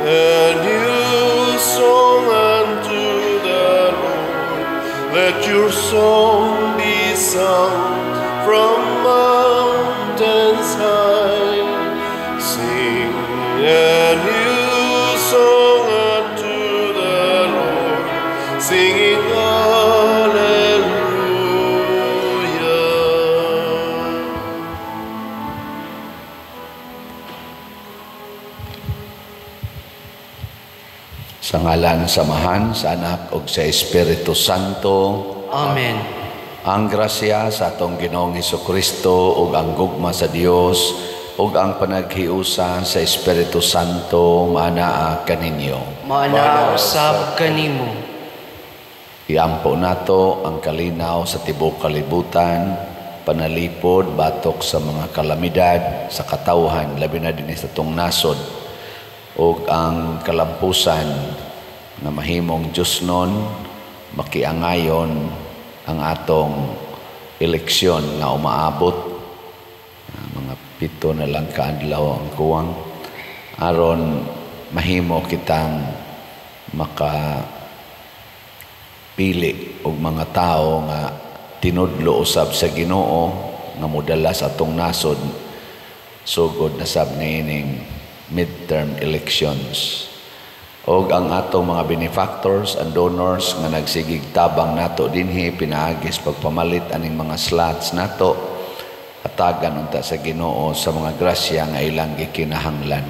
a new song unto the Lord. Let your song be sung from mountains high. Sing a new song unto the Lord, singing Alleluia. Sa ngalan sa Amahan, sa Anak ug sa Espiritu Santo. Amen. Ang grasya sa atong Ginoong Hesukristo ug ang gugma sa Dios ug ang panaghiusa sa Espiritu Santo maanaa kaninyo. Maanaa usab kanimo. Iampo nato ang kalinaw sa tibuok kalibutan, panalipod batok sa mga kalamidad sa katawhan, labi na dinhi sa atong nasod, ug ang kalampusan nga mahimong Diyosnon, makiangayon ang atong eleksyon nga umaabot. Mga 7 na lang kaadlaw ang kuwang aron mahimo kitang makapili og mga tawo nga tinudlo usab sa Ginoo nga modala sa atong nasod sugod na sab niining midterm elections. Og ang atong mga benefactors and donors nga nagsigig tabang nato dinhi pinaagis pagpamalit aning mga slots nato, hatagan unta sa Ginoo sa mga grasya nga ilang gikinahanglan.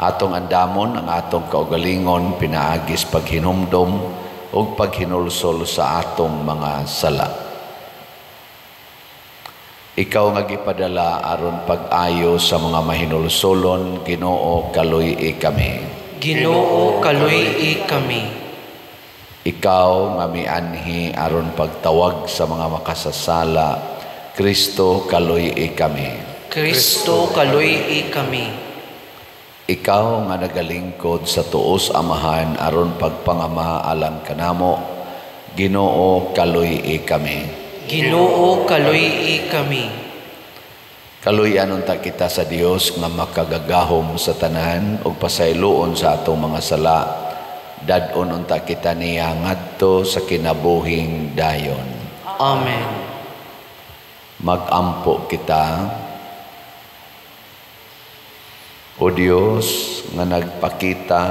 Atong andamon ang atong kaugalingon pinaagis paghinumdom ug paghinulsol sa atong mga sala. Ikaw nga gipadala aron pag-ayo sa mga mahinulsolon, Ginoo, kaluy-i kami. Ginoo, kaluy-i kami. Ikaw nga mianhi aron pagtawag sa mga makasasala, Kristo, kaluy-i kami. Kristo, kaluy-i kami. Ikaw nga nagalingkod sa tuos Amahan aron pagpangama alang kanamo, Ginoo, kaluy-i kami. Ginoo, kaluy-i kami. Kaluy-an unta kita sa Dios nga makagagahom sa tanan ug pasayloon sa atong mga sala. Dad-on unta kita niya ngadto sa kinabuhing dayon. Amen. Magampo kita. O Dios nga nagpakita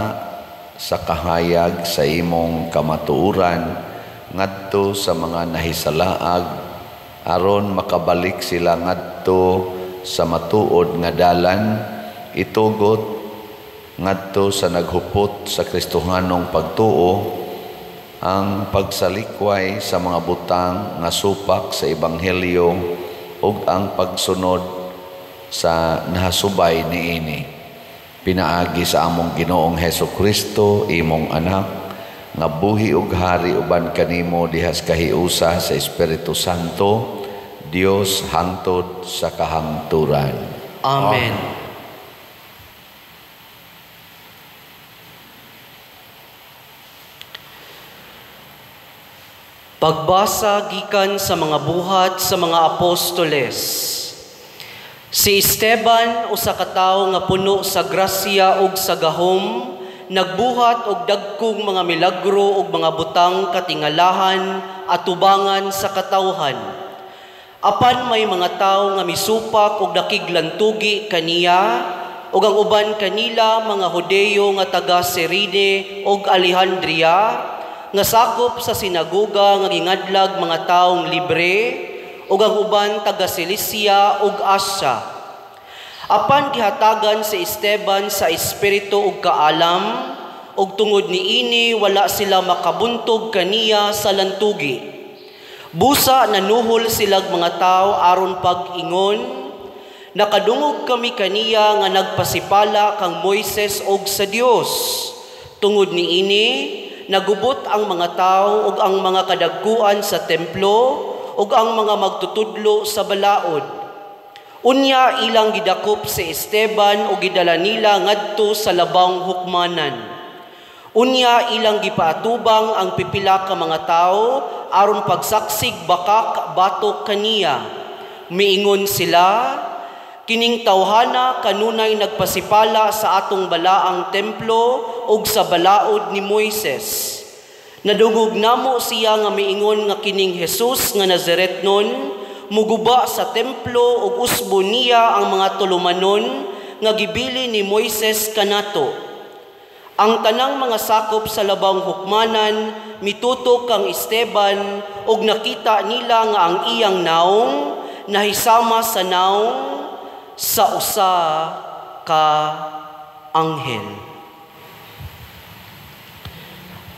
sa kahayag sa imong kamatuoran ngadto sa mga nahisalaag aron makabalik sila ngadto sa matuod nga dalan, itugot ngadto sa naghupot sa Kristohanong pagtuo ang pagsalikway sa mga butang nga supak sa ebanghelyo ug ang pagsunod sa nahasubay niini. Pinaagi sa among Ginoong Hesukristo, imong anak, nga buhi ug hari uban kanimo dihas kahiusa sa Espiritu Santo, Dios hangtod sa kahangturan. Amen. Pagbasa gikan sa mga buhat sa mga apostoles. Si Esteban, usa ka tawo nga puno sa grasya ug sa gahom, nagbuhat og dagkong mga milagro ug mga butang katingalahan atubangan sa katawhan. Apan may mga tawo nga misupak og nakiglantugi kaniya, ug ang uban kanila mga Hudeyo nga taga Cirene ug Alejandria, nga sakop sa sinagoga nga gingadlag mga taong libre, ug ang uban taga Cilicia ug Asia. Apan gihatagan si Esteban sa espiritu ug kaalam, ug tungod niini wala sila makabuntog kaniya sa lantugi. Busa nanuhol silag mga tao aron pag-ingon, nakadungog kami kaniya nga nagpasipala kang Moises og sa Dios. Tungod niini nagubot ang mga tao ug ang mga kadagkuan sa templo ug ang mga magtutudlo sa balaod. Unya ilang gidakop si Esteban ug gidala nila ngadto sa labang hukmanan. Unya ilang gipaatubang ang pipila ka mga tawo aron pagsaksig bakak batok kaniya. Miingon sila, Kining tawhana kanunay nagpasipala sa atong balaang templo ug sa balaod ni Moises. Nadungog namo siya nga miingon nga kining Jesus nga Nazaretnon muguba sa templo ug usbo niya ang mga tulumanon nga gibili ni Moises kanato. Ang tanang mga sakop sa labang hukmanan mitutok kang Esteban ug nakita nila nga ang iyang naong nahisama sa naong sa usa ka anghel.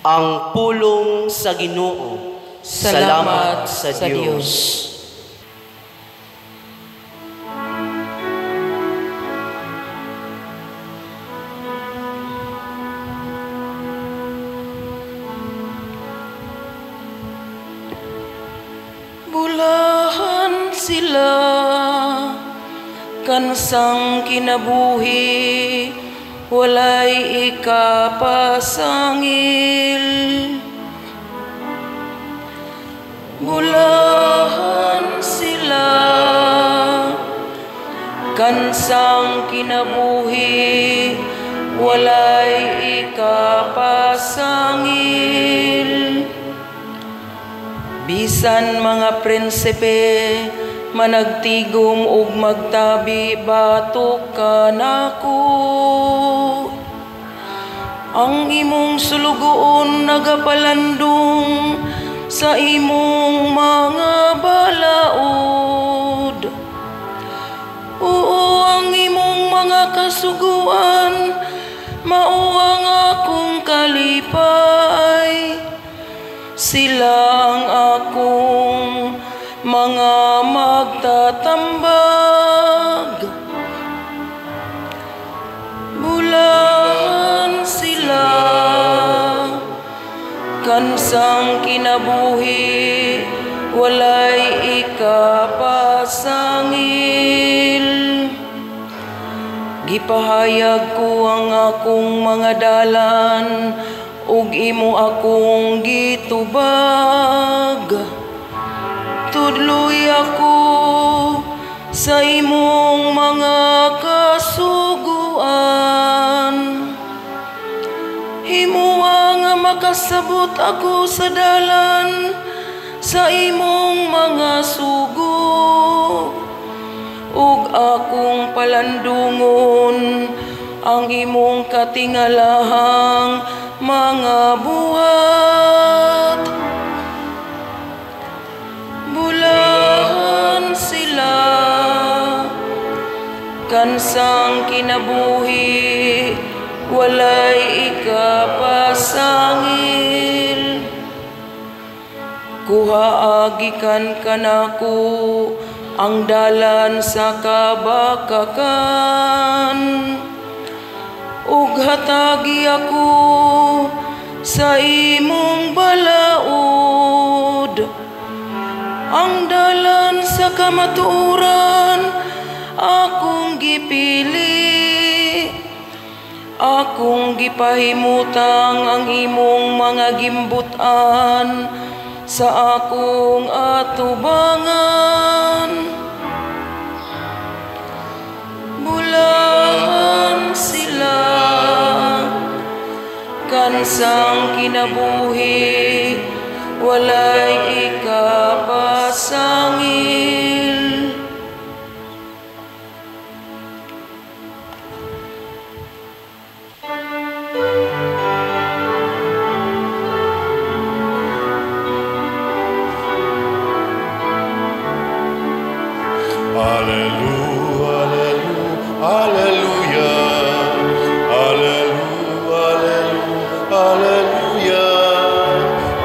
Ang pulong sa Ginoo. Salamat sa Dios. Bulahan sila kansang kinabuhi, walay ikapasangil. Bulahan sila kansang kinabuhi, walay ikapasangil. Bisan mga prinsipe managtigom ug magtabi batok kanako, ang imong sulugoon nagapalandong sa imong mga balaod. Oo, ang imong mga kasuguan mao ang akong kalipay. Sila ang akong mga magtatambag. Bulahan sila kansang kinabuhi, walay ikapasangil. Gipahayag ko ang akong mga dalan ug imo akong gitubag. Tudloy ako sa imong mga kasuguan. Himua nga makasabot ako sa dalan sa imong mga sugo, ug akong palandungon ang imong katingalahang mga buhat. Bulahan sila kansang kinabuhi, walay ikapasangil. Kuha agikan kanako ang dalan sa kabakakan, ug hatagi ako sa imong balaod. Ang dalan sa kamatuoran akong gipili, akong gipahimutang ang imong mga gimbutan sa akong atubangan. Bulahan sila kansang kinabuhi, walay ikapasangil. Alleluia, alleluia, alleluia, alleluia.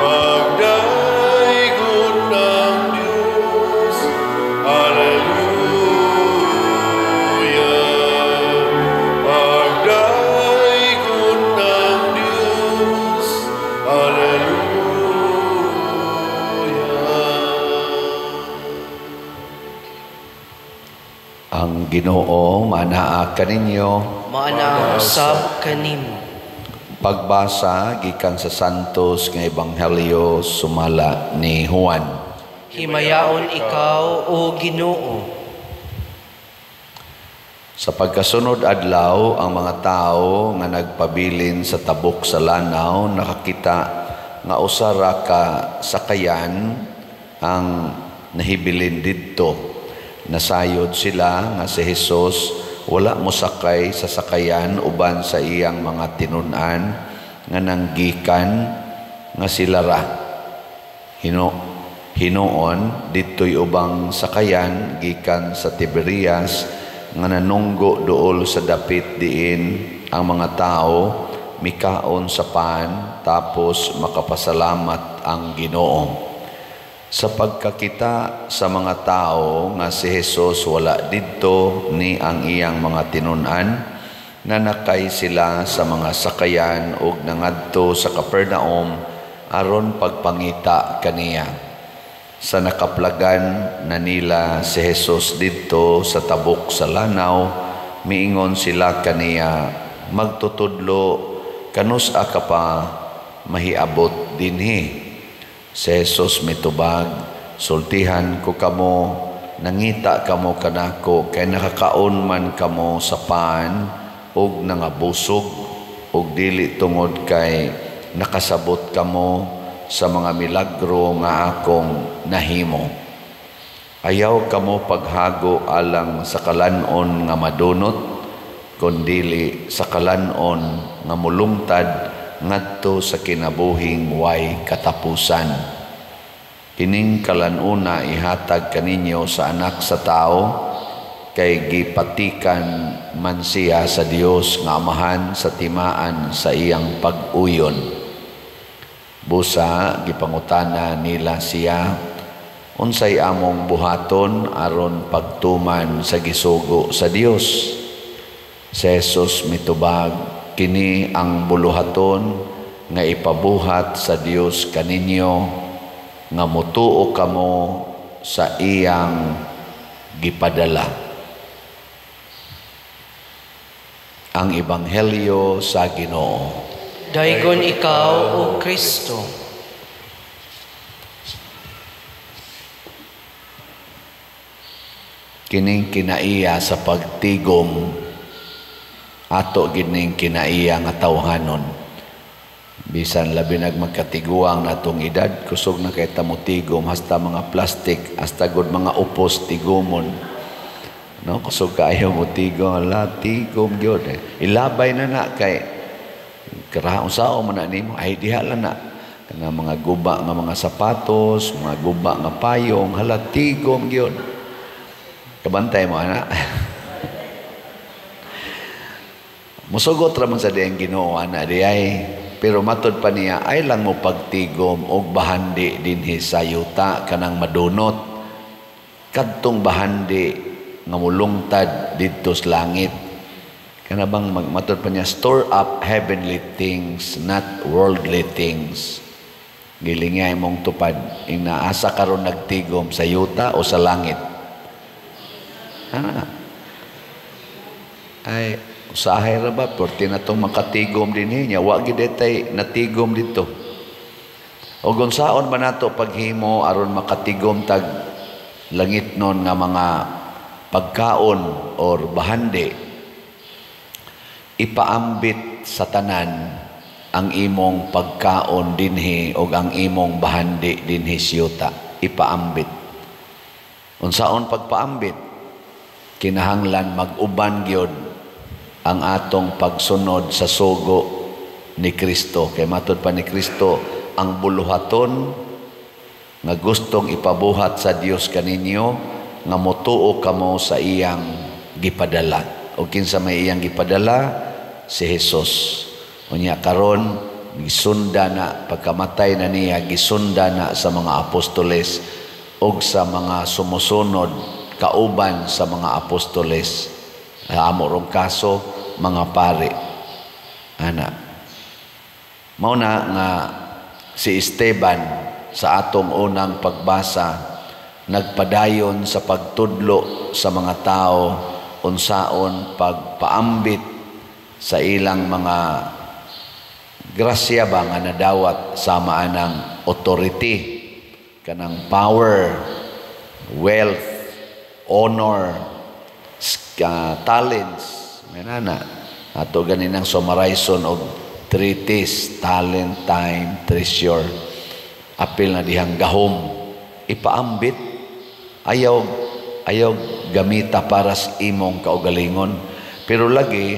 Pagdaigon ng Diyos, alleluia. Pagdaigon ng Diyos, alleluia. Ang Ginoo manaa kaninyo, Maanaa usab kanimo. Pagbasa gikan sa Santos nga Ebanghelyo sumala ni Juan. Himayaon ikaw, o Ginoo. Sa pagkasunod adlaw, ang mga tao nga nagpabilin sa tabok sa lanaw nakakita nga usa ra ka sakayan ang nahibilin didto. Nasayod sila nga si Jesus wala mosakay sa sakayan uban sa iyang mga tinun-an nga nanggikan nga sila ra. Hinuon didto'y ubang sakayan gikan sa Tiberias nga nanunggo duol sa dapit diin ang mga tao mikaon sa pan tapos makapasalamat ang Ginoo. Sa pagkakita sa mga tao nga si Jesus wala didto ni ang iyang mga tinun-an, nanakay sila sa mga sakayan ug nangadto sa Capernaum aron pagpangita kaniya. Sa nakaplagan na nila si Jesus didto sa tabok sa lanaw, miingon sila kaniya, "Magtutudlo, kanus-a ka pa mahiabot dinhi?" Si Jesus mitubag, "Sultihan ko kamo, nangita kamo kanako kay nakakaon man kamo sa pan ug nangabusog, ug dili tungod kay nakasabot kamo sa mga milagro nga akong nahimo. Ayaw kamo paghago alang sa kalanon nga madunot, kundili sa kalanon nga mulungtad ngadto sa kinabuhing way katapusan. Kining kalanuna ihatag kaninyo sa Anak sa Tao, kay gipatikan man siya sa Dios nga Amahan sa timaan sa iyang pag-uyon." Busa gipangutana nila siya, "Unsay among buhaton aron pagtuman sa gisugo sa Dios?" Si Jesus mitubag, "Kini ang buluhaton nga ipabuhat sa Dios kaninyo, nga mutuo kamo sa iyang gipadala." Ang Ebanghelyo sa Ginoo. Daygon ikaw, O Kristo. Kining kinaiya sa pagtigom, ato gining kinaiya nga tawhanon. Bisan labi nag magkatiguang natong edad, kusog na kay tamutigom hasta mga plastic, hasta gud mga upos tigomon. No, kusog kaayo motigom, ala tigom gyud. Ilabay na na kay karaon sao man na nimo, ay diha lang na kana mga guba nga mga sapatos, mga guba nga payong, hala tigom gyud. Kabantay mo ana. Musugot ra man sa diyang Ginoo ana diay, pero matod pa niya ay lang mo pagtigom og bahandi dinhi sa yuta kanang madunot, kadtong bahandi nga mulungtad didto sa langit. Kana bang matod pa niya, store up heavenly things, not worldly things. Gilingay mong tupad, inaasa karon nagtigom sa yuta o sa langit. Ana. Ay usahay ra ba perti na tong makatigom dinhi niya, wa gid tay natigom didto. Og unsaon man nato paghimo aron makatigom tag langit nun nga mga pagkaon or bahandi? Ipaambit sa tanan ang imong pagkaon dinhi og ang imong bahandi dinhi siyuta. Ipaambit. Unsaon pagpaambit? Kinahanglan mag-uban gyud ang atong pagsunod sa sugo ni Kristo. Kay matod pa ni Kristo, ang buluhaton nga gustong ipabuhat sa Dios kaninyo, nga motuo kamo sa iyang gipadala. O kinsa may iyang gipadala? Si Jesus. Unya karon gisunda na, pagkamatay na niya, gisunda na sa mga apostoles og sa mga sumusunod kauban sa mga apostoles. Amo rong kaso mga pare. Ana. Mao na nga si Esteban sa atong unang pagbasa nagpadayon sa pagtudlo sa mga tao unsaon pagpaambit sa ilang mga grasya ba nga nadawat sama anang authority, kanang power, wealth, honor, Talents may nana ato ganinang summarizon og three T's: talent, time, treasure. Apil na dihang gahom, ipaambit, ayaw ayaw gamita para sa imong kaugalingon, pero lagi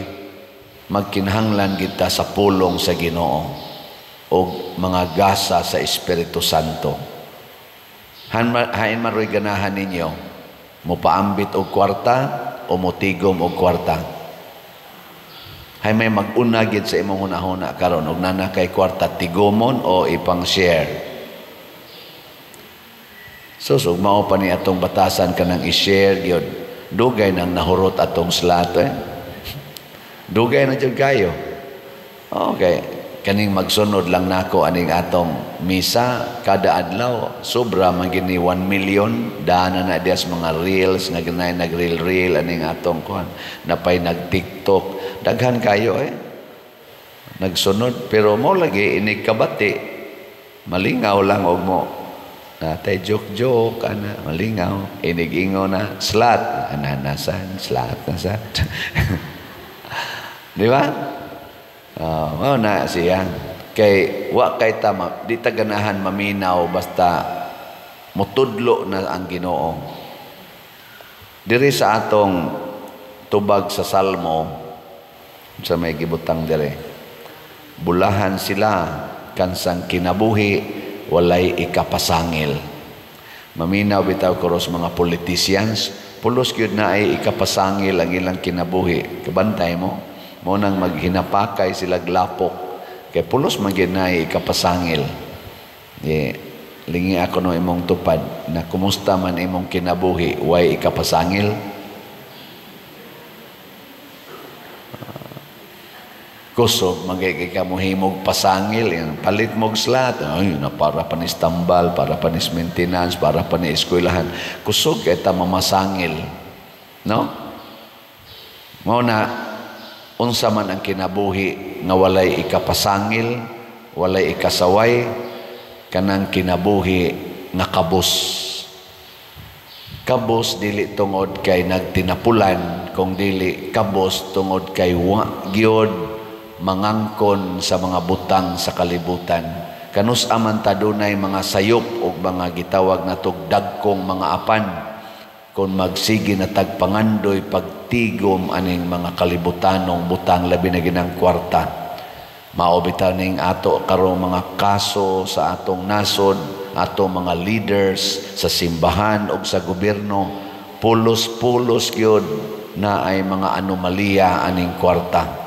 magkinahanglan kita sa pulong sa Ginoo o mga gasa sa Espiritu Santo. Hain man ro'y ganahan ninyo, mopaambit og kwarta o motigom og kwarta? Hay may mag-una gid sa imong hunahuna karon, og nana kay kwarta, tigomon o ipang-share? So, so mao pa ni atong batasan kanang i-share gyud. Dugay nang nahurot atong slot eh. Dugay na jud kayo. Okay. Kaning magsunod lang nako aning atong misa kada adlaw, sobra man gini 1 million dana na diya sa mga reels nga ganay nag-reel reel aning atong kuan, napay nag TikTok, daghan kayo eh nagsunod. Pero mo lagi inig kabati, malingaw lang og mo natay joke joke ana, malingaw inig ingo na slot ana, nasan slot, nasan, di ba? Mao na siya. Kay wa kay tama, di ta ganahan maminaw basta mutudlo na ang Ginoo. Diri sa atong tubag sa Salmo, sa may gibutang dire. Bulahan sila kansang kinabuhi walay ikapasangil. Maminaw bitaw karos mga politicians, pulos gyud na ay ikapasangil ang ilang kinabuhi. Kabantay mo. Mo nang maghinapakay sila glapok kay pulos man gyud na ikapasangil. Ye, lingi ako no imong tupad na kumusta man imong kinabuhi, way ikapasangil? Kusog magiging ka mohimog pasangil, yan, palit mog slot, ay na para pa ni stambal, para pa ni maintenance, para pa ni eskwelahan. Kusog kay ta mamasangil, no? Mao na unsa man ang kinabuhi nga walay ikapasangil, walay ikasaway, kanang kinabuhi nga kabos. Kabos dili tungod kay nagtinapulan, kung dili kabos tungod kay wa gyud mangangkon sa mga butang sa kalibutan. Kanus aman ta dunay mga sayop og mga gitawag natog dagkong mga apan, kung magsige na tagpangandoy pagtigom aning mga kalibutanong butang, labi na ginang kwarta. Mao bitaw ning ato karong mga kaso sa atong nasod, atong mga leaders sa simbahan og sa gobyerno, pulos-pulos gyud na ay mga anomalya aning kwarta.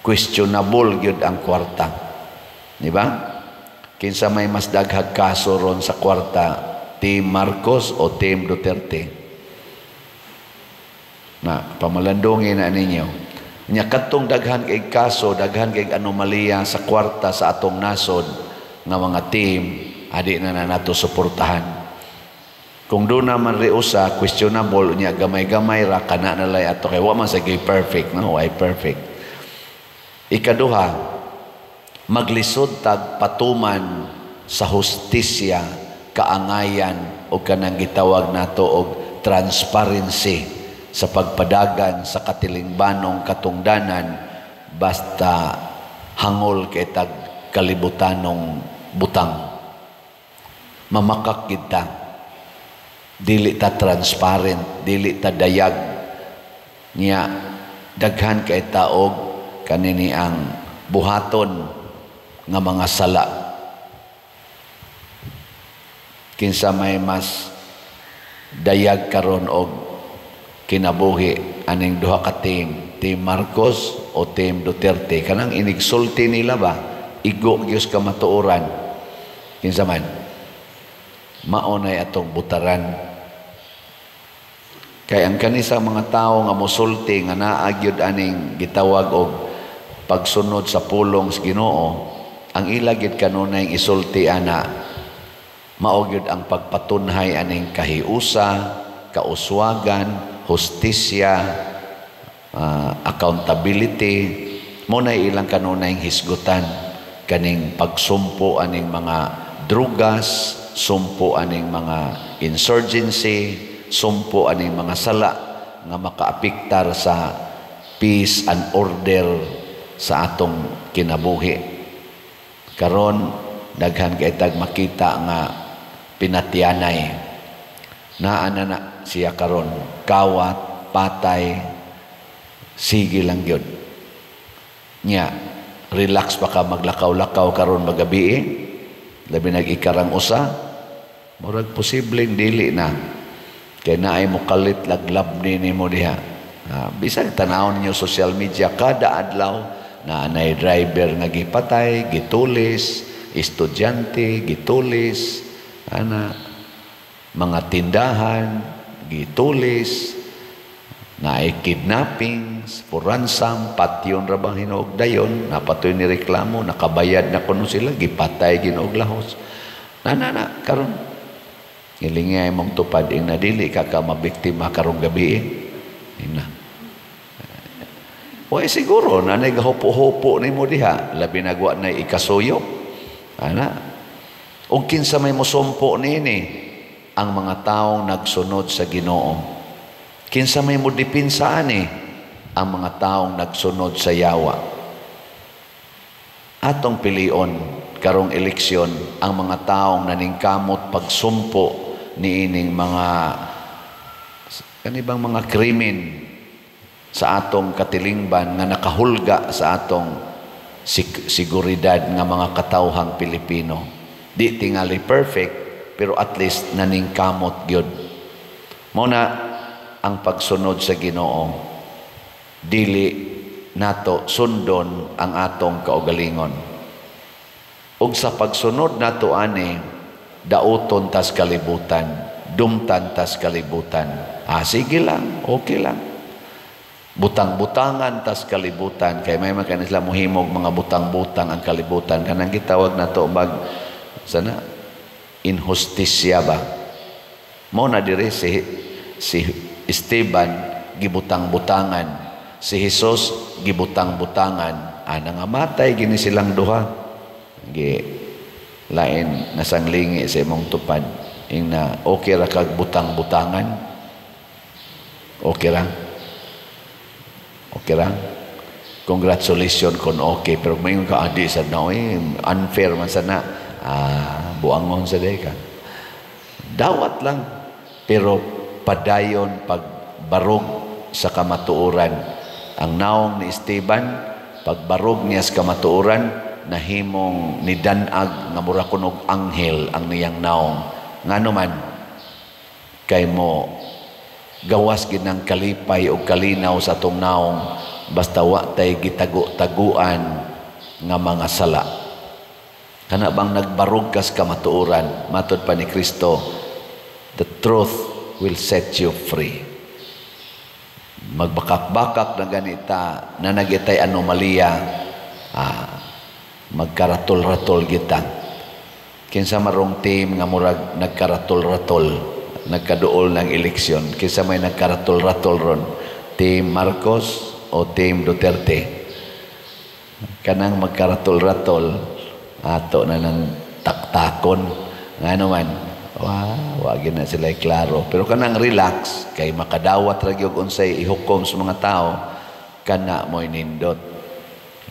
Questionable gyud ang kwarta. Di ba? Kinsa may mas daghag kaso ron sa kwarta, Team Marcos o Team Duterte? Na pamalandungin na ninyo. Nya kadtong daghan kay kaso, daghan kay anomalya sa kwarta sa atong nasod nga mga team, adi na nato suportahan. Kung doon naman riusa questionable nya gamay-gamay ra kana nalay ato kay wa man sa gay perfect, no, way perfect. Ikaduha, maglisod tag patuman sa hustisya, kaangayan o kanang gitawag nato og transparency sa pagpadagan sa katilingbanong katungdanan basta hangol kay tag kalibutanong butang. Mamakak kita, dili ta transparent, dili ta dayag niya, daghan kay taog kanini ang buhaton nga mga sala. Kinsa may mas dayag karon og kinabuhi aning duha ka team, Team Marcos o Team Duterte? Kanang inigsulti nila ba, igo gyud ka matuoran. Kinsa man maunay atong butaran? Kay ang kanisa mga tawo nga mosulti nga naa gyud aning gitawag og pagsunod sa pulong sa Ginoo, ang ila gyud kanunay isulti ana, mao gyud ang pagpatunhay aning kahiusa, kauswagan, hustisya, accountability. Mo na ilang kanunay hisgutan kaning pagsumpo aning mga drugas, sumpo aning mga insurgency, sumpo aning mga sala. nga makaapektar sa peace and order sa atong kinabuhi. Karon daghan kay tag makita nga pinatyanay. Naa na na siya karon, kawat, patay, sige lang gyud. Nya, relax pa ka maglakaw-lakaw karon magabi, labi nag-ikarang usa, murag posibleng dili na. Kay naay mokalit laglab ni nimo diha. Bisag tan-awon ninyo social media kada adlaw na anay driver nga gipatay, gitulis, estudyante, gitulis, ana, mga tindahan, gitulis, naay kidnappings for ransom, patyon ra bang hinuog dayon, napatoy ni reklamo, nakabayad na kuno sila, gipatay ginuog lahos. Na na na karon ngilingay mong tupad ing nadili ka ka mabiktima karong gabi. Ina. Way siguro na nagahupo-hupo nimo diha, labi nagwa na ikasuyo. Ana. Og kinsa may mosumpo niini? Ang mga taong nagsunod sa Ginoo. Kinsa may modipinsa ani? Ang mga taong nagsunod sa yawa. Atong pilion karong eleksyon ang mga taong naningkamot pagsumpo niining mga kanibang mga krimen sa atong katilingban nga nakahulga sa atong siguridad nga mga katawhang Pilipino. Di tingali perfect, pero at least naningkamot gyud. Mao na ang pagsunod sa Ginoo, dili nato sundon ang atong kaugalingon. Ug sa pagsunod nato ani, dauton tas kalibutan, dumtan tas kalibutan. Sige lang, okay lang. Butang-butangan tas kalibutan, kay may man sila mohimog mga butang-butang ang kalibutan, kanang gitawag nato mag sana inhustisya ba. Mao na dire si Esteban gibutang-butangan, si Jesus gibutang-butangan, ana nga matay gini silang duha. Gi lain nasanglingi sa imong tupad ing na okay ra kag butang-butangan, okay ra, okay ra. Congratulations kon okay, pero mayon ka adi sa na unfair man sana, buangon sa day ka. Dawat lang, pero padayon pagbarog sa kamatuoran. Ang naong ni Esteban, pagbarog niya sa kamatuoran, nahimong nidanag nga mura kunog anghel ang niyang naong. Ngano man kay mo gawas gid ng kalipay o kalinaw sa atong naong, basta wa tay gitago-taguan nga mga sala. Kana bang nagbarog kas kamatuoran, matod pa ni Kristo, the truth will set you free. Magbakak-bakak na ganita, na nagitay anomalya, magkaratol-ratol kita. Kinsa marong team nga murag nagkaratol-ratol, nagkaduol ng eleksyon, kinsa may nagkaratol-ratol ron, Team Marcos o Team Duterte? Kanang magkaratol-ratol, ato na ng taktakon. Ngano man, wag na sila klaro. Pero kanang relax, kay makadawat ra gyud unsay ihukom sa mga tao, kana mo'y nindot.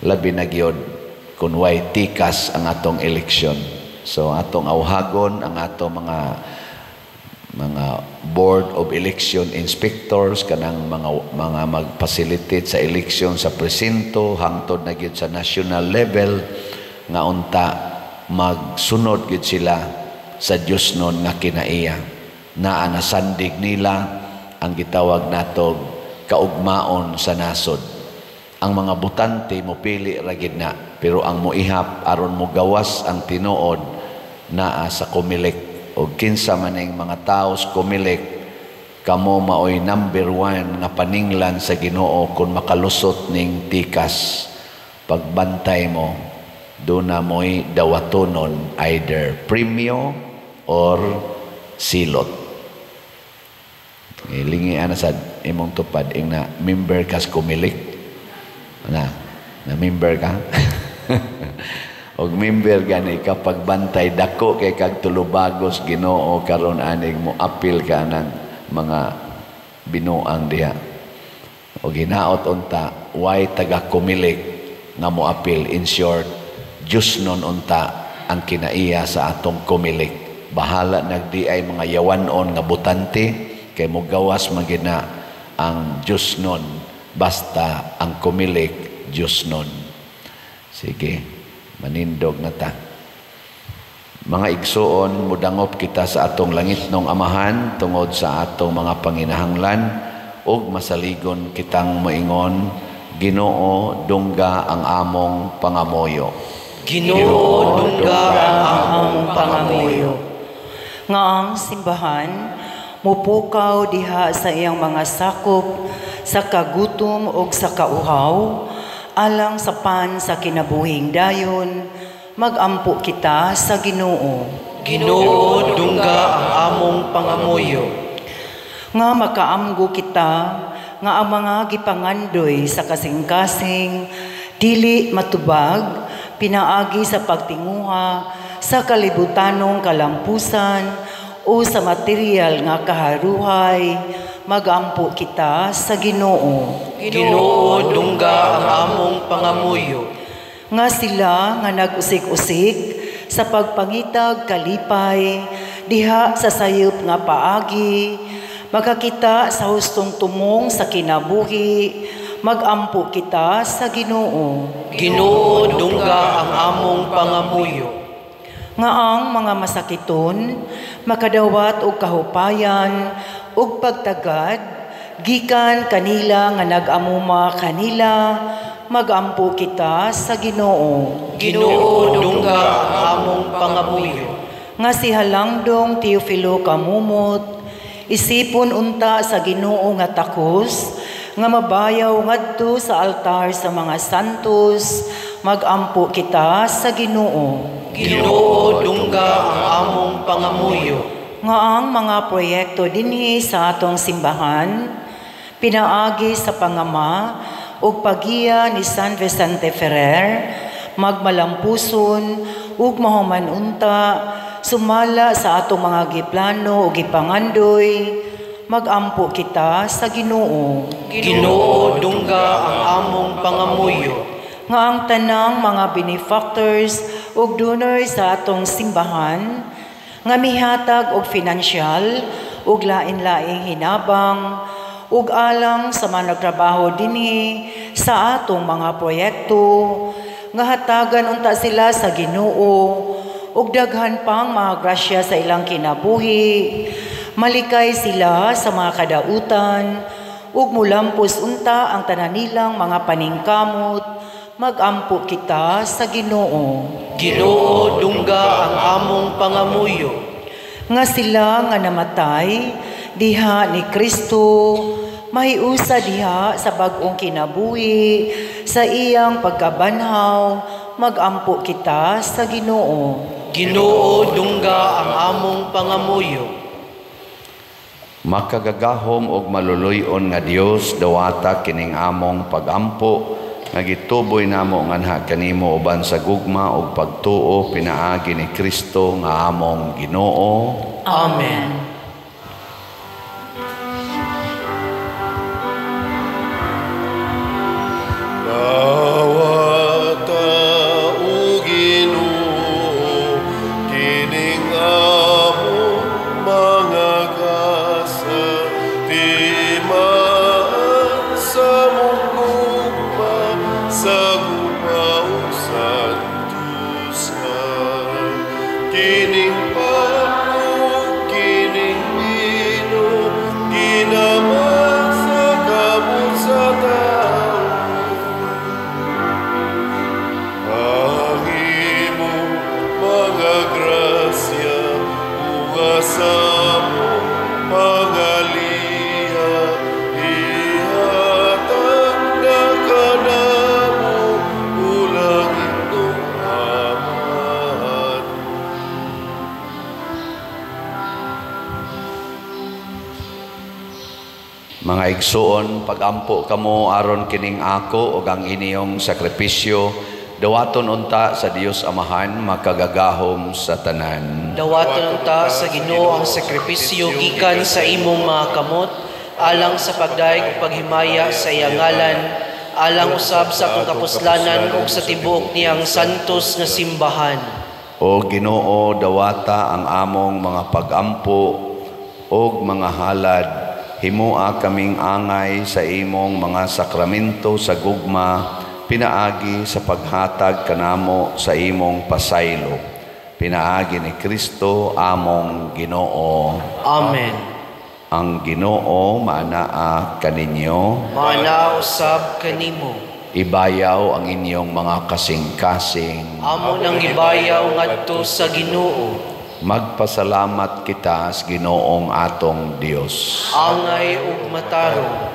Labi na gyud kung way tikas ang atong eleksyon. So atong awhagon ang atong mga board of election inspectors, kanang mga mag-facilitate sa eleksyon sa presinto hangtod na gyud sa national level, nga unta magsunod gyud sila sa Dios nun nga kinaiya. Naa na sandig nila ang gitawag natog kaugmaon sa nasod. Ang mga botante mopili ra gid na, pero ang moihap aron mogawas ang tinuod naa sa Comelec. O kinsa man ning mga tawo sa Comelec, kamo maoy number 1 nga paninglan sa Ginoo kung makalusot ning tikas. Pagbantay mo, doon na mo'y dawatonon, either premyo or silot. Lingi ana sa imong tupad ing na member kas Comelec. Na member ka? Og member gani ka, pagbantay dako kay kag tulubagos Ginoo karon anig mo apil ka ng mga Binuang diha. O ginaot unta way taga Comelec nga moapil. In short, Diyos nun unta ang kinaiya sa atong Comelec. Bahala nagdi ay mga yawanon nga butante kay mogawas magina ang Diyos nun, basta ang Comelec Diyos nun. Sige, manindog na ta. Mga igsuon, mudangop kita sa atong langitnong Amahan tungod sa atong mga panginahanglan ug masaligon kitang moingon, Ginoo, dungga ang among pangamuyo. Ginoo, dungga ang among pangamuyo. Nga ang simbahan mupukaw diha sa iyang mga sakop sa kagutom ug sa kauhaw, alang sa pan sa kinabuhing dayon, magampo kita sa Ginoo. Ginoo, dungga ang among pangamuyo. Nga makaamgo kita nga ang mga gipangandoy sa kasing-kasing dili matubag pinaagi sa pagtinguha sa kalibutanong kalampusan o sa material nga kaharuhay, magampo kita sa Ginoo. Ginoo, dungga ang among pangamuyo. Nga sila nga nag-usik-usik sa pagpangitag kalipay diha sa sayop nga paagi, makakita sa hustong tumong sa kinabuhi, magampo kita sa Ginoo. Ginoo, dungga ang among pangamuyo. Nga ang mga masakiton makadawat og kahupayan ug pagtagad gikan kanila nga nag-amuma kanila, magampo kita sa Ginoo. Ginoo, dungga ang among pangamuyo. Nga si Halangdong Teofilo Camomot isipon unta sa Ginoo nga takos nga mabayaw ngadto sa altar sa mga santos, magampo kita sa Ginoo. Ginoo, dungga ang among pangamuyo. Nga ang mga proyekto dinhi sa atong simbahan pinaagi sa pangama ug pagiya ni San Vicente Ferrer, magmalampuson ug mahuman unta sumala sa atong mga giplano ug gipangandoy, magampo kita sa Ginoo. Ginoo, dungga ang among pangamuyo. Nga ang tanang mga benefactors ug donors sa atong simbahan nga mihatag og finansyal ug lain-laing hinabang ug alang sa mga nagtrabaho dinhi sa atong mga proyekto, nga hatagan unta sila sa Ginoo ug daghan pang mga grasya sa ilang kinabuhi, malikay sila sa mga kadautan ug mulampos unta ang tanan nilang mga paningkamot, magampo kita sa Ginoo. Ginoo, dungga ang among pangamuyo. Nga sila nga namatay diha ni Kristo, mahiusa diha sa bag-ong kinabuhi sa iyang pagkabanhaw, magampo kita sa Ginoo. Ginoo, dungga ang among pangamuyo. Makagagahom og maluluy-on nga Dios, dawata kining among pagampo nga gituboy namo nganha kanimo uban sa gugma ug pagtuo pinaagi ni Kristo nga among Ginoo. Amen. Dawata o Ginoo kining among mga kasatimaan sa mong gugma sa gugma ug santusan. Kining pan ug kining bino ginaman sa kamot sa tao. Ang imong mga grasya unga sa among pangaliya, ihatag na kanamo o langitnong Amahan. Mga igsuon, pagampo kamo aron kining ako ug ang inyong sakripisyo dawaton unta sa Dios Amahan makagagahom sa tanan. Dawaton unta sa Ginoo ang sakripisyo gikan sa imong mga kamot Alang sa pagdayeg ug paghimaya sa iyang ngalan, alang usab sa atong kapuslanan ug sa tibuok niyang santos nga simbahan. O Ginoo, dawata ang among mga pagampo ug mga halad. Himua kaming angay sa imong mga sakramento sa gugma, pinaagi sa paghatag kanamo sa imong pasaylo. Pinaagi ni Kristo among Ginoo. Amen. Ang Ginoo maanaa kaninyo. Maanaa usab kanimo. Ibayaw ang inyong mga kasing-kasing. Amo nang gibayaw ngadto sa Ginoo. Magpasalamat kita sa Ginoong atong Dios. Angay ug matarong.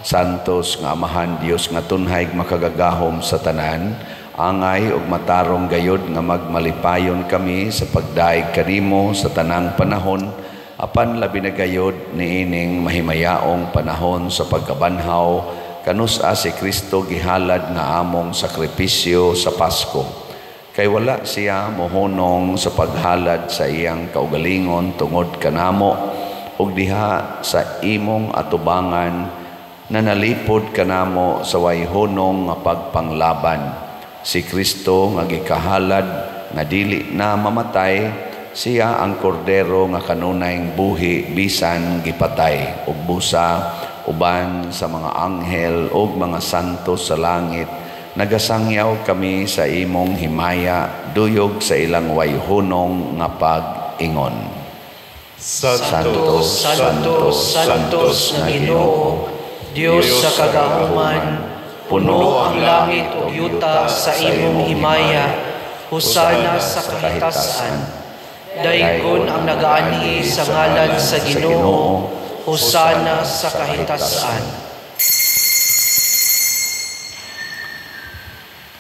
Santos nga Amahan Dios nga tunhay makagagahom sa tanan, angay ug matarong gayod nga magmalipayon kami sa pagdaig kanimo sa tanang panahon, apan labi na gayod niining mahimayaong panahon sa pagkabanhaw, kanus-a si Kristo gihalad nga among sakripisyo sa Pasko. Kay wala siya mohunong sa paghalad sa iyang kaugalingon tungod kanamo, ug diha sa imong atubangan na nalipod kanamo sa way hunong nga pagpanglaban. Si Kristo nga gikahalad nga dili na mamatay, siya ang kordero nga kanunayng buhi bisan gipatay, ug busa uban sa mga anghel ug mga santo sa langit. Nagasangyaw kami sa imong himaya, duyog sa ilang wayhunong nga pag-ingon. Santo, Santo, Santos nga Ginoo, Dios sa kagahuman, puno ang langit ug yuta sa imong himaya, hosana sa kahitasan. Daygon ang nagaanhi sa ngalan sa Ginoo, hosana sa kahitasan.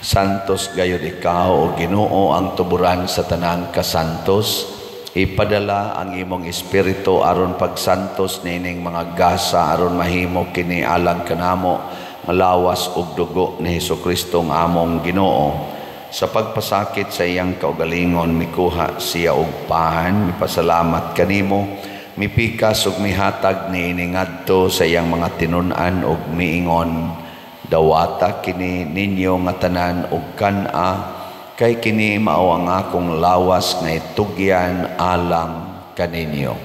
Santos gayud ikaw, o Ginoo, ang tuburan sa tanang kasantos. Ipadala ang imong espiritu aron pagsantos nining mga gasa aron mahimo kini alang kanamo malawas ug dugo ni Hesukristo ang among Ginoo. Sa pagpasakit sa iyang kaugalingon, mikuha siya og pahan, mipasalamat kanimo, mipikas ug mihatag niini ngadto sa iyang mga tinun-an ug miingon, dawata kini ninyo nga tanan og kan-a, kay kini mao ang akong lawas nga itugyan alang kaninyo.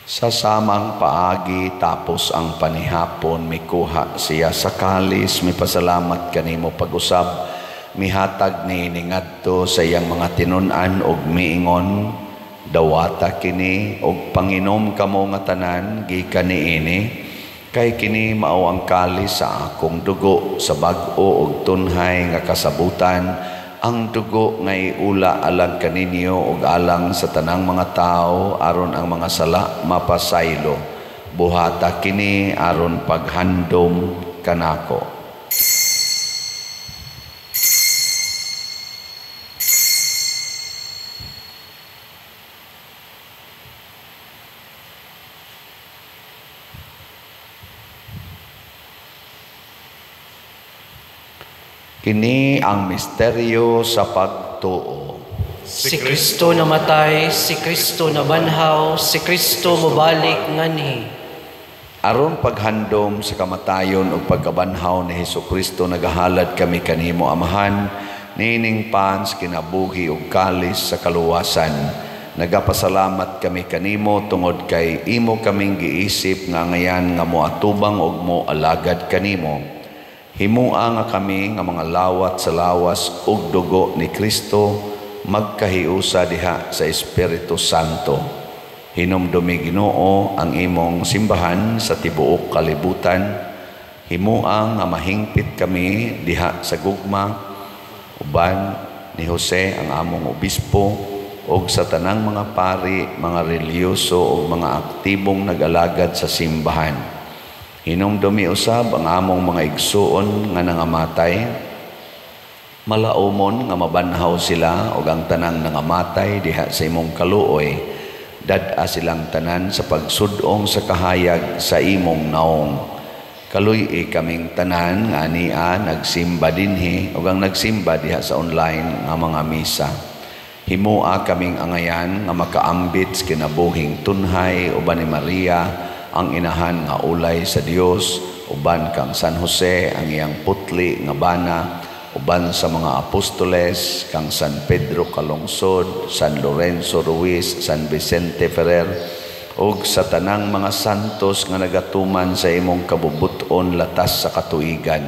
Sa samang paagi tapos ang panihapon, mikuha siya sa kalis, mipasalamat kanimo pag-usab, mihatag ni ngadto sa iyang mga tinun-an og miingon, dawata kini og panginom kamo nga tanan gikan niini, kay kini mao ang kalis sa akong dugo sa bag-o og tunhay nga kasabutan, ang dugo nga iula alang kaninyo ug alang sa tanang mga tawo aron ang mga sala mapasaylo. Buhata kini aron paghandom kanako. Kini ang misteryo sa pagtuo. Si Kristo namatay, si Kristo nabanhaw, si Kristo mobalik nganhi. Aron paghandom sa kamatayon ug pagkabanhaw ni Hesukristo, nagahalad kami kanimo Amahan, niining pans kinabuhi ug kalis sa kaluwasan. Nagapasalamat kami kanimo tungod kay imo kaming giisip nga ngayan nga moatubang ug moalagad kanimo. Himua nga kami nga mga lawat sa lawas ug dugo ni Kristo magkahiusa diha sa Espiritu Santo. Hinumdumi Ginoo ang imong simbahan sa tibuok kalibutan. Himua nga mahingpit kami diha sa gugma uban ni Jose ang among obispo ug sa tanang mga pari, mga relihiyoso ug mga aktibong nag-alagad sa simbahan. Hinumdumi usab ang among mga igsuon nga nangamatay, malaumon nga mabanhaw sila ug ang tanang nangamatay diha sa imong kaluoy. Dad-a silang tanan sa pagsudong sa kahayag sa imong naong. Kaluy-i kaming tanan nga ania nagsimba dinhi ug ang nagsimba diha sa online nga mga misa. Himua kaming angayan nga makaambit sa kinabuhing tunhay uban ni Maria ang inahan nga ulay sa Dios, uban kang San Jose ang iyang putli nga bana, uban sa mga apostoles kang San Pedro Calungsod, San Lorenzo Ruiz, San Vicente Ferrer, ug sa tanang mga santos nga nagatuman sa imong kabubuton latas sa katuigan.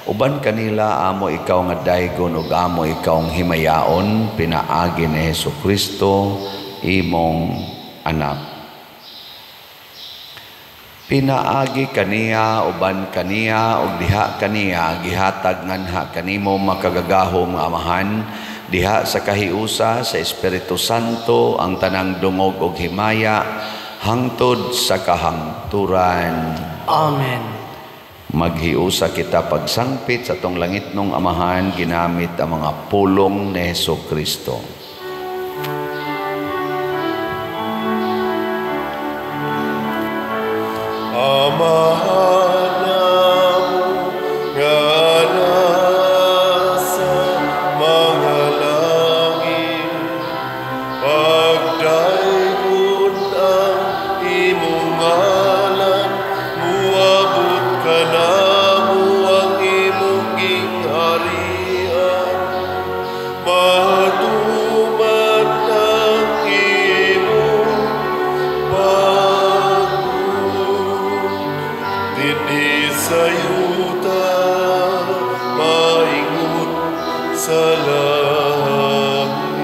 Uban kanila amo ikaw nga daygon ug amo ikaw himayaon pinaagi ni Hesukristo imong anak. Pinaagi kaniya, uban kaniya ug diha kaniya gihatag nganha kanimo makagagahom nga Amahan diha sa kahiusa sa Espiritu Santo ang tanang dungog ug himaya hangtod sa kahangturan. Amen. Maghiusa kita pagsangpit sa atong langitnong Amahan ginamit ang mga pulong ni Hesukristo. Amahan namo nga nasa mga langit, pagdaygon ang imong ngalan, muabot kanamo ang imong gingharian, matuman ang imong pagbuot dinhi sa yuta, maingon sa langit.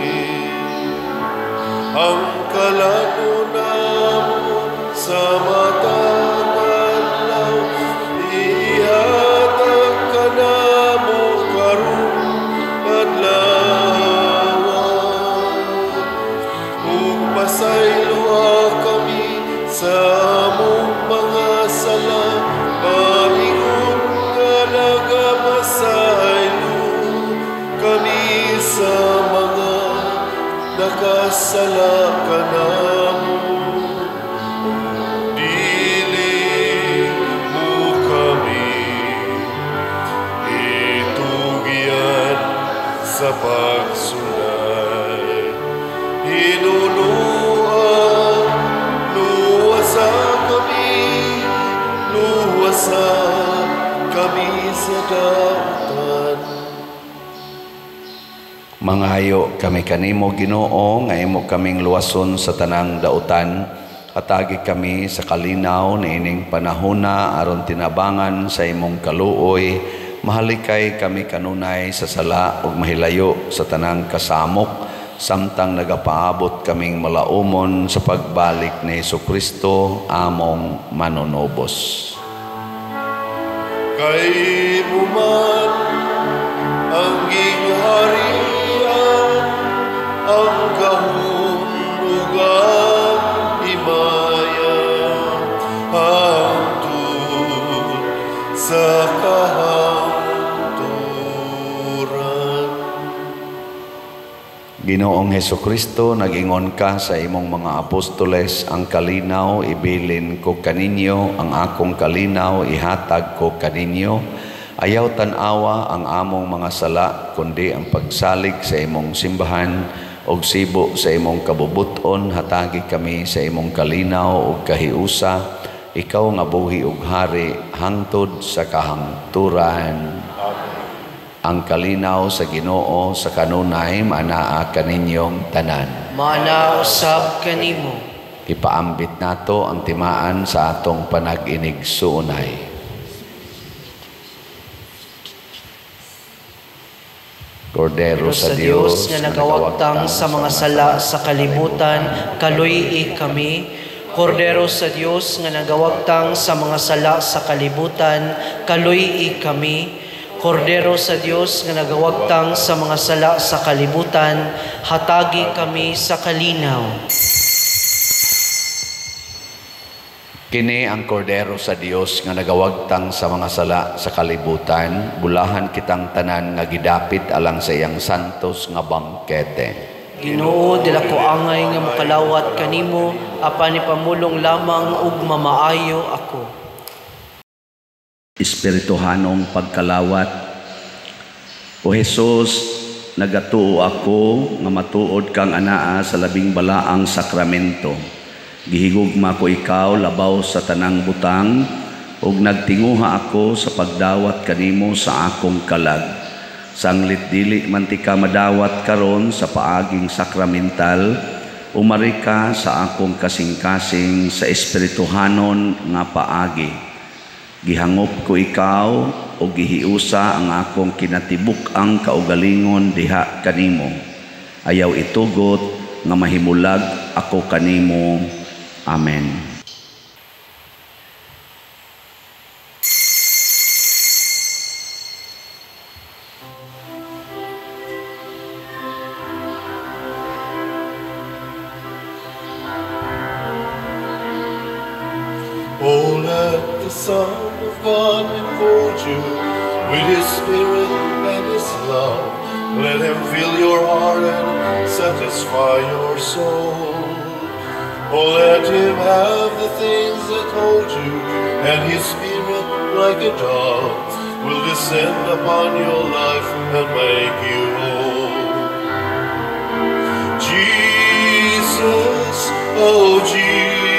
Ang kalano namo sa matag adlaw, ihatag kanamo karong adlaw. Ug pasayloa kami sa among mga sala, maingon nga nagapasaylo kami sa mga nakasala kanamo. Dili mo kami itugyan sa pagsulay. Hinunua, luwasa kami, luwasa kami sa dautan. Mangayo kami kanimo Ginoo nga imo kaming luwason sa tanang dautan. Hatagi kami sa kalinaw niining panahona aron tinabangan sa imong kaluoy. Mahalikay kami kanunay sa sala ug mahilayo sa tanang kasamok, samtang nagapaabot kaming malaumon sa pagbalik ni Hesukristo among manunubos. Kay mo man ang gingharian, ang gahom ug ang himaya, hangtod sa kahangturan. Ginoong Hesukristo, nag-ingon ka sa imong mga apostoles, ang kalinaw ibilin ko kaninyo, ang akong kalinaw ihatag ko kaninyo. Ayaw tan-awa ang among mga sala, kundi ang pagsalig sa imong simbahan og sibo sa imong kabubuton. Hatagi kami sa imong kalinaw ug kahiusa, ikaw nga buhi ug hari hangtod sa kahangturan. Ang kalinaw sa Ginoo sa kanunay maanaa kaninyong tanan. Maanaa usab kanimo. Ipaambit nato ang timaan sa atong panag-inig-suunay. Kordero sa Dios nga nagawagtang sa mga sala sa kalibutan, kaluy-i kami. Kordero sa Dios nga nagawagtang sa mga sala sa kalibutan, kaluy-i kami. Kordero sa Dios nga nagawagtang sa mga sala sa kalibutan, hatagi kami sa kalinaw. Kini ang kordero sa Dios nga nagawagtang sa mga sala sa kalibutan, bulahan kitang tanan nga gidapit alang sa iyang santos nga bangkete. Ginoo, dili ko angay nga mokalawat kanimo, apan ipamulong lamang ug mamaayo ako. Espirituhanong pagkalawat. O Jesus, nagatuo ako nga matuod kang anaa sa labing balaang sakramento. Gihigugma ko ikaw labaw sa tanang butang, ug nagtinguha ako sa pagdawat kanimo sa akong kalag. Sanglit dili man ti ka madawat karon sa paaging sakramental, umari ka sa akong kasing-kasing sa espirituhanon nga paagi. Gihangop ko ikaw o gihiusa ang akong kinatibuk-ang kaugalingon diha kanimo. Ayaw itugot nga mahimulag ako kanimo. Amen. Oh, let the Son of God enfold you with His Spirit and His love. Let Him fill your heart and satisfy your soul. Oh, let Him have the things that hold you, and His Spirit, like a dove, will descend upon your life and make you whole. Jesus, oh Jesus,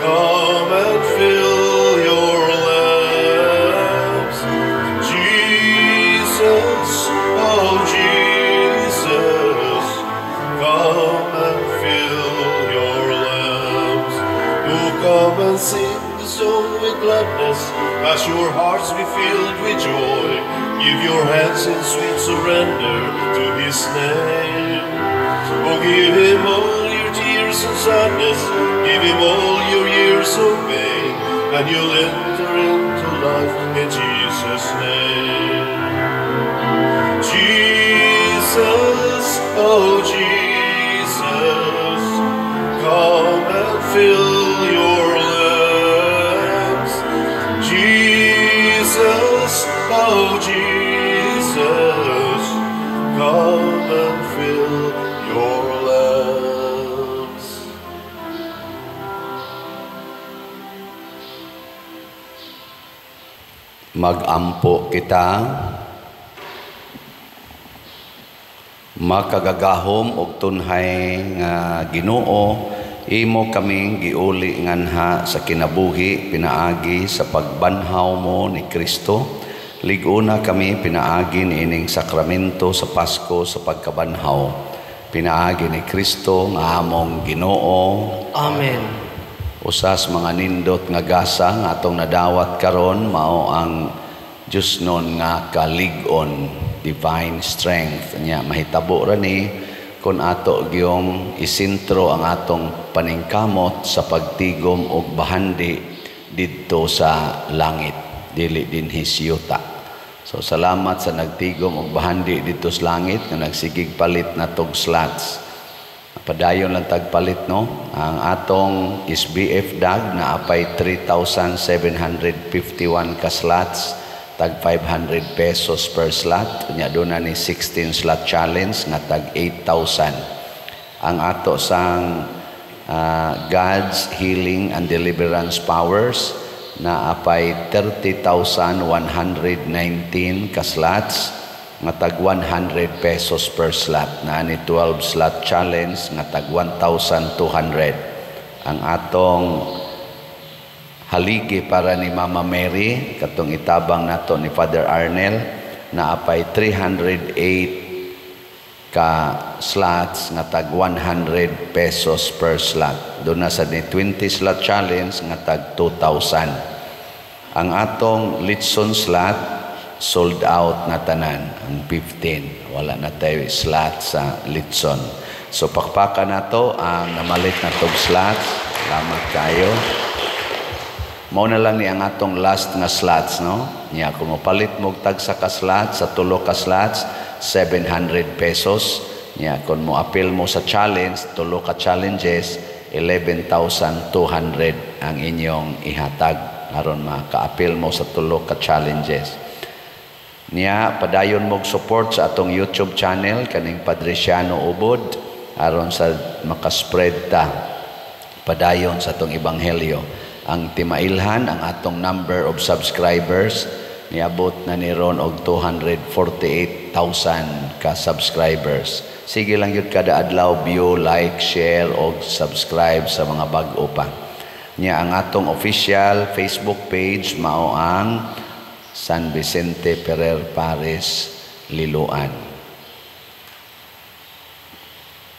come and fill your lamps. Jesus, oh Jesus, come and fill your lamps. Oh, come and sing the song with gladness, as your hearts be filled with joy. Give your hands in sweet surrender to His name. Oh, give Him all your tears and sadness, give Him all your years of pain, and you'll enter into life in Jesus' name. Jesus, oh Jesus, come and fill your lamps. Jesus, oh Jesus, come and fill your lamps. Magampo kita. Makagagahom og tunhay nga Ginoo, imo kaming giuli nganha sa kinabuhi pinaagi sa pagbanhaw mo ni Kristo. Lig-una kami pinaagi niining sakramento sa Pasko sa pagkabanhaw. Pinaagi ni Kristo nga among Ginoo. Amen. Usas mga nindot nga gasa nga atong nadawat karon mao ang Diyosnon nga kalig-on, divine strength. Nya mahitabo ra ni kun ato gyung isentro ang atong paningkamot sa pagtigom og bahandi didto sa langit, dili dinhi siyuta. So salamat sa nagtigom og bahandi didto sa langit nga nagsigig palit na tog slots. Padayon lang tagpalit, no? Ang atong SBF DAG na apay 3,751 ka slots, tag 500 pesos per slot. Nya doon na ni 16 slot challenge nga tag 8,000. Ang ato sang God's Healing and Deliverance Powers na apay 30,119 ka slots nga tag 100 pesos per slot. Na ni 12 slot challenge nga tag 1,200. Ang atong haligi para ni Mama Mary katong itabang nato ni Father Arnel na apay 308 ka slots nga tag 100 pesos per slot. Doon na sa ni 20 slot challenge nga tag 2,000. Ang atong Litson slot sold out na tanan, ang 15. Wala na tayo slot sa Litson. So pakpakan nato ang namalit na tog slots. Salamat kayo. Mao na lang ni ang atong last nga slots, no? Nya kung mopalit mo og tagsa ka slots sa tulo ka slots, 700 pesos. Nya kung mo-appeal mo sa challenge, tulo ka challenges, 11,200 ang inyong ihatag aron maka-appeal mo sa tulo ka challenges. Niya padayon mog support sa atong YouTube channel kaning Padriciano Ubod aron sa makaspread ta padayon sa atong ebanghelyo. Ang timailhan ang atong number of subscribers niabot na ni ron og 248,000 ka subscribers. Sige lang yun kada adlaw view, like, share og subscribe sa mga bag-o pa. Nya ang atong official Facebook page mao ang San Vicente Ferrer Parish, Liloan.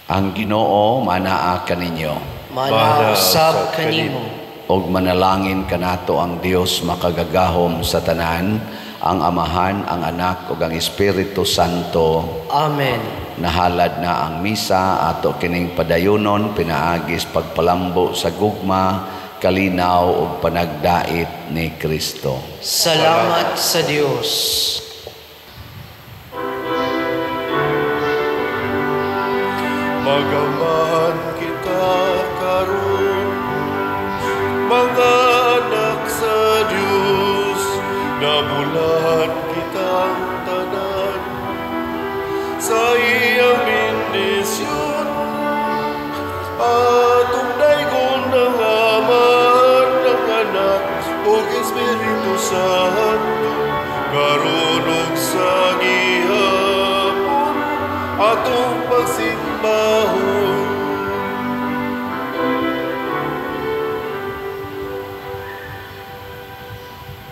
Ang Ginoo manaa kaninyo. Mana usab kanimo. Og manalangin kanato ang Dios makagagahom sa tanan, ang Amahan, ang Anak ug ang Espiritu Santo. Amen. Nahalad na ang misa ato kining padayunon pinaagis pagpalambo sa gugma, kalinaw ug panagdait ni Kristo. Salamat sa Dios. Magamahan kita karon, mga anak sa Dios, nabulahan kitang tanan sa iyang bendisyon. Atong daygon ng Amahan, ng Anak, ug Espiritu Santo, karon ug sa gihapon, atong pagsimbahon.